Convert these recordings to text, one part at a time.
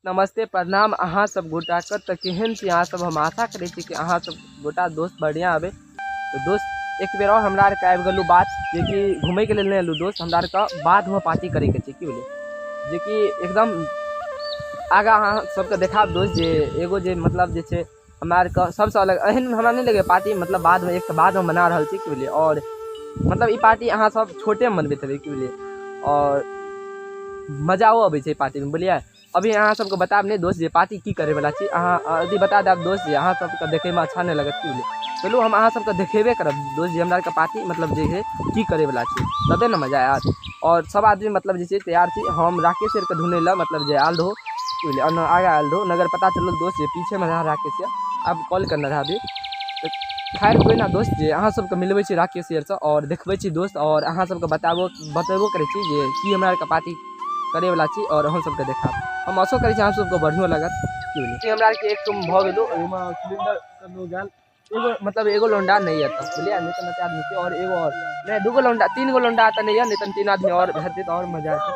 नमस्ते प्रणाम अहाँ सब गोटा के। तऽ केहन छी अहाँ सब? हम आशा करै छी कि अहाँ सब गोटा दोस्त बढ़िआँ हेबै। तऽ दोस्त एक बेर और हमरा आरके आबि गेलहुँ बात जेकि घुमैके लेल नहि एलहुँ दोस्त, हमरा आरके बाधमे पार्टी करैके छै, की बुझलियै, जेकि एकदम आगाँ अहाँ सबके देखायब दोस्त जे एगो जे मतलब जे छै हमरा आरके सबसँ अलग एहन हमरा नहि लगैए पार्टी मतलब बाधमे एक तऽ बाधमे मना रहल छी, की बुझलियै। आओर मतलब ई पार्टी अहाँ सब छोटेमे मनबैत हेबै, की बुझलियै, आओर मजाओ अबै छै पार्टीमे, बुझलियै। अभी अहाँ सबके बतायब नहि दोस्त जे पार्टी की करैवला छी, अहाँ यदि बता देब दोस्त जे अहाँ सबके देखैमे अच्छा नहि लगत, की बुझलियै। चलू हम अहाँ सबके देखेबे करब दोस्त जे हमरा आरके पार्टी मतलब जे छै की करैवला छी, तबे ने मजा आयत। आओर सब आदमी मतलब जे छै तैयार छी। हम राकेश आरके ढूँढै लए मतलब जे आयल रहौ, की बुझलियै, आगाँ आयल रहौ, नगर पता चलल दोस्त जे पीछेमे रहा राकेश यऽ, आब कॉल करने रहा अभी। तऽ खैर कोइ ना दोस्त जे अहाँ सबके मिलबै छी राकेश आरसँ आओर देखबै छी दोस्त, आओर अहाँ सबके बतेबो करै छी जे की हमरा आरके पार्टी करैवला छी, आओर अहूँ सबके देखायब। हम आशो करै छी अहाँ सबके बढ़िओ लागत, की बुझलियै। हमरा आरके एक भऽ गेलौ, ओहिमे सिलिंडर कतहु गेल एगो मतलब एगो लौंडा नहि यऽ तऽ, बुझलियै, नहि तऽ नते आदमी छै, आओर एगो आओर नहि, दूगो लौंडा तीन गो लौंडा तऽ नहि यऽ, नहि तऽ तीन आदमी आओर हेतै तऽ आओर मजा एतै।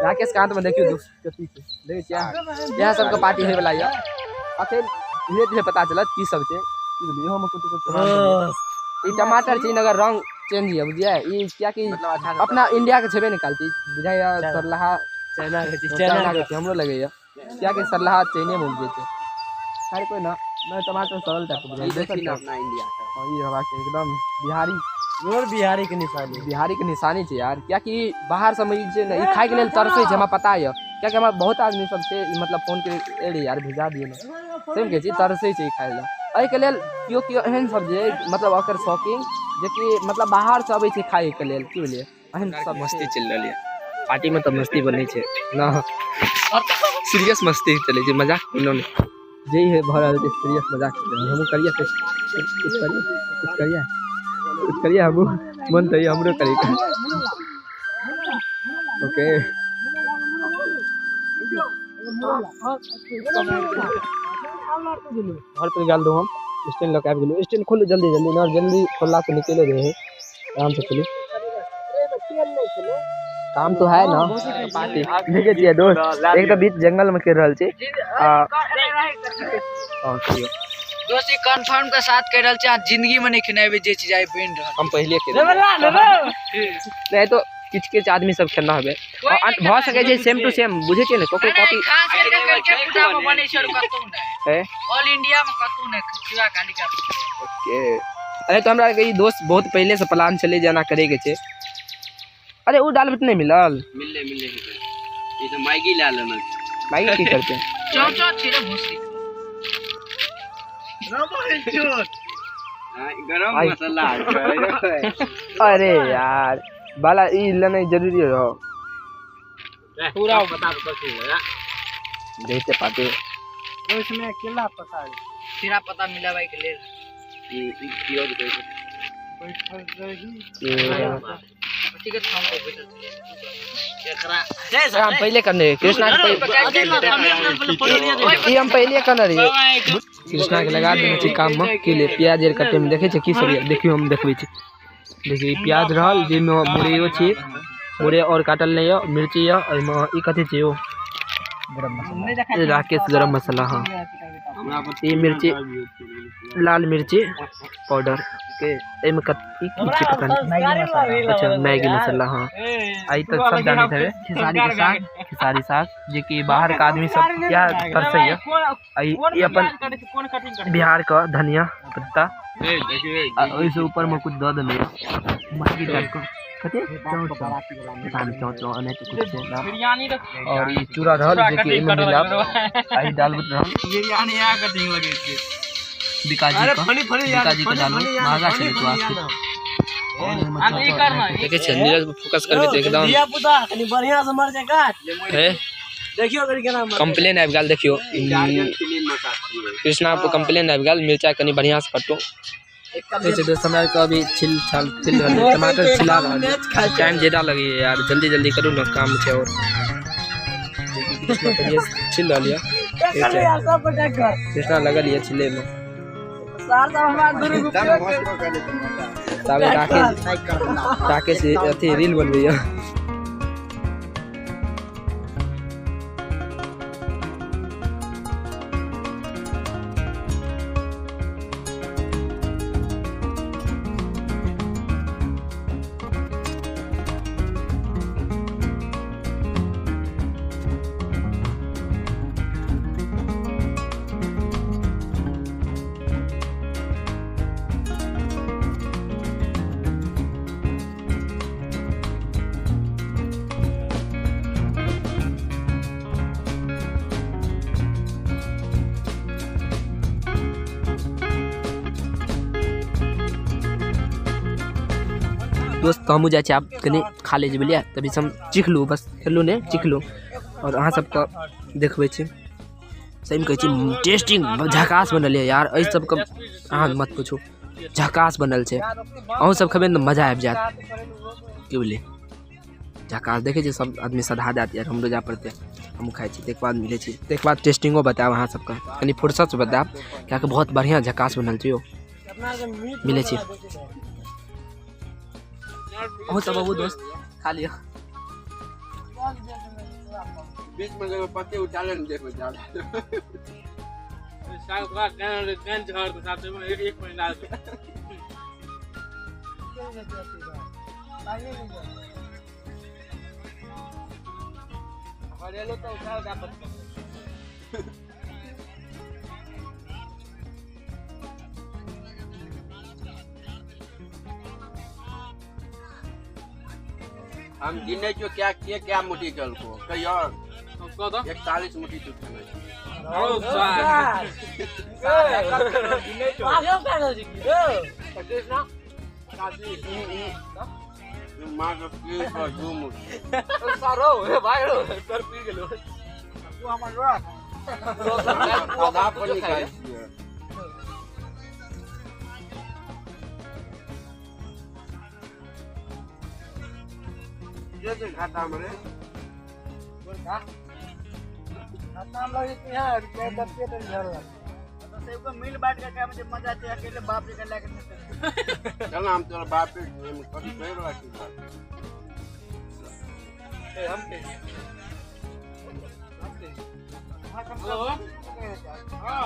राकेश के हाथमे देखियौ दोस्त कथी छै, देखै छियै, इएह सबके पार्टी होइवला यऽ। अखन धीरे धीरे पता चलत की सब छै, की बुझलियै। इहोमे कुछ कुछ सामान सब यऽ। ई टमाटर छै, अगर रंग चेंज यऽ, बुझलियै, ई कियाकि अपना इंडिया के छेबे नहि कालती, बुझाइए सरलाहा चाइना के छै, चाइना के छै, हमरो लगैए कियाकि सरलाहा चाइने मे उपजै छै। खैर कोइ ना, नहि टमाटर सड़ल टाइप के बुझाइए, ई देखी दोसर ना अपना इंडिया के। हँ, ई हेबाक चाही एकदम बिहारी, प्योर बिहारी के निशानी, बिहारी के निशानी छै यार। कियाकि बाहर सबमे ई छै ने, ई खायके लेल तरसै छै, हमरा पता यऽ, कियाकि हमरा बहुत आदमी सब छै मतलब फोन के अरे यार भेजा दियौ ने, सेम कहै छी, तरसै छै ई खाय लए। एहिके लेल केओ केओ एहन सब जे मतलब ओकर शौकीन जेकि मतलब बाहरसँ अबै छै खायके लेल, की बुझलियै, एहन सब मस्ती चलि रहल यऽ पार्टीमे। तऽ मस्ती बनै छै ने, सीरियस मस्ती चलै छै, मजाक कोनो नहि जे हे भऽ रहल छै, सीरियस मजाक चलि रहल। हमहूँ करियै कुछ कुछ करियै कुछ करियै कुछ करियै, हमहूँ मन तऽ हमरो करैके। ओके घर पर गेल रहूँ हम, स्टैंड लऽ के आबि गेलहुँ। स्टैंड खोलू जल्दी जल्दी ना, जल्दी खोलला से निकलो रहे, आराम से खोलू, काम तो है ना। पार्टी देखे छियै दोस्त, एक तऽ बीच जंगल में कर रहल छी। आ दोस्त ई कंफर्म के साथ कह रहल छी, अहाँ जिंदगी में नहीं खेनेबै जे चीज आइ बनि रहल। हम पहिले के नहीं तो किछु किछु आदमी सब खेना हेबै भऽ सकै छै, सेम टू सेम बुझै छियै ने, ककरो कॉपी खास करके करके पूजा में बनै छै और कतौ नहि है, ऑल इंडिया में कतौ नहि, शिवा काली का। ओके अरे तो हमरा ई दोस्त बहुत पहिले से प्लान छलै जे एना करे के छै। अरे ओ डालबे नहि मिलल, मिलले मिलले ई तऽ मैगी लए लेना, मैगी की करते चौ चौ छै रे भोसड़ी, गरम मसाला। अरे यार बाला ई लेनाइ जरूरी रहो पूरा बता दो देखते पाते। इसमें केला पता है, खीरा पत्ता मिलाबै के लेल ई प्याज कहै छै बैठल रही ठीक है, हम बैठल एकरा हम पहिले करने रहियै कृष्णा के, ई हम पहिले करने रहियै। कृष्णा के लगा देने छी काम में, की ले प्याज आर कटे में देखै छै की सब यऽ, देखियौ हम देखबै छी। देखियौ ई प्याज रहल जाहिमे मुरैयो छी, मुरैय और काटल नहि यऽ, मिर्ची यऽ, एहिमे ई कथी छै यौ, राकेश गरम मसाला, हाँ ई मिर्ची लाल मिर्ची पाउडर के एहिमे ई की छै पता नहि, अच्छा मैगी मसाला, हाँ आई तऽ सब जानैत हेबै। खेसारी के साग, खेसारी साग जेकि बाहर के आदमी सब क्या तरसैया। ई अपन बिहार के धनिया पत्ता, आ ओहिसँ ऊपर में कुछ दऽ देने मैगी टाइप के कथी पता नहि, चौ चौ एनाहिते कुछ छै नाम। और ई चूड़ा रहल जेकि एहिमे मिलाब, आ ई डालबैत रहल बिरयानी आ कटिंग लगै छै बिकाजी के, बिकाजी के डालू महगा छलै तो आखिर। देखै छियै नीरज पर फोकस करबै तऽ एकदम धिया पुता कनि बढ़िया से मर जाय काट हे देखियौ कनि केना मर। कंप्लेन आबि गेल, देखियौ कृष्णा पर कंप्लेन आबि गेल, मिरचाइ कनि बढ़िया से कटू। देखै छै दोस्त हमरा आरके अभी छिल छाल छिल रहल छै, टमाटर छिला रहल छै, टाइम ज्यादा लगैए यार, जल्दी जल्दी करू ने, काम छै। और कृष्णा तभिए छिल रहल यऽ, कृष्णा लगल यऽ छिलैमे। ताबे राकेश राकेश अथी रील बनबैए। दोस्त हमहूँ जाइ छी आब कनि खा लै छी बुझलियै। तभी हम चिखलहुँ बस, खेलहुँ नहि चिखलहुँ और अहाँ सबके देखबै छी। सहीमे कहै छी टेस्टिंग झकास बनल यऽ यार, एहि सबके अहाँ मत पूछू, झकास बनल छै। अहूँ सब खेबै ने मजा आबि जायत की बुझलियै। झकास देखै छी सब आदमी सधा जायत यार, हमरो जाय पड़तै, हमहूँ खाइ छी। ताहिके बाद मिलै छी, ताहिके बाद टेस्टिंगो बतायब अहाँ सबके, कनि फुर्सतसँ बतायब किएकि बहुत बढ़िआँ झकास बनल छै यौ। मिलै छी अहूँ सब अबू दोस्त, खा लिअ। बीच में जगह पत्ते उठाले ने देखो जा साग का can can झड़ तो साथ में एक एक महीना से घरेलू तो उठा उठा पत्ते। हम गिने जो क्या के क्या मुठी गल को कहियो 41 मुठी तू खाना छी। माँ के पी पर दू मुठी सारो हे भाई रो सर पी गेलो तू हमर रो आधा पर निकाल छियै। जे घाटा में रे घाटा में लगे कि हां के पेट झड़ रहा तो सबको मिल बांट के खाए में मजा आती है, अकेले बाप रे के लाके चल हम तोरा बाप रे में कभी कहे वाला की बात ए हम के हेलो हां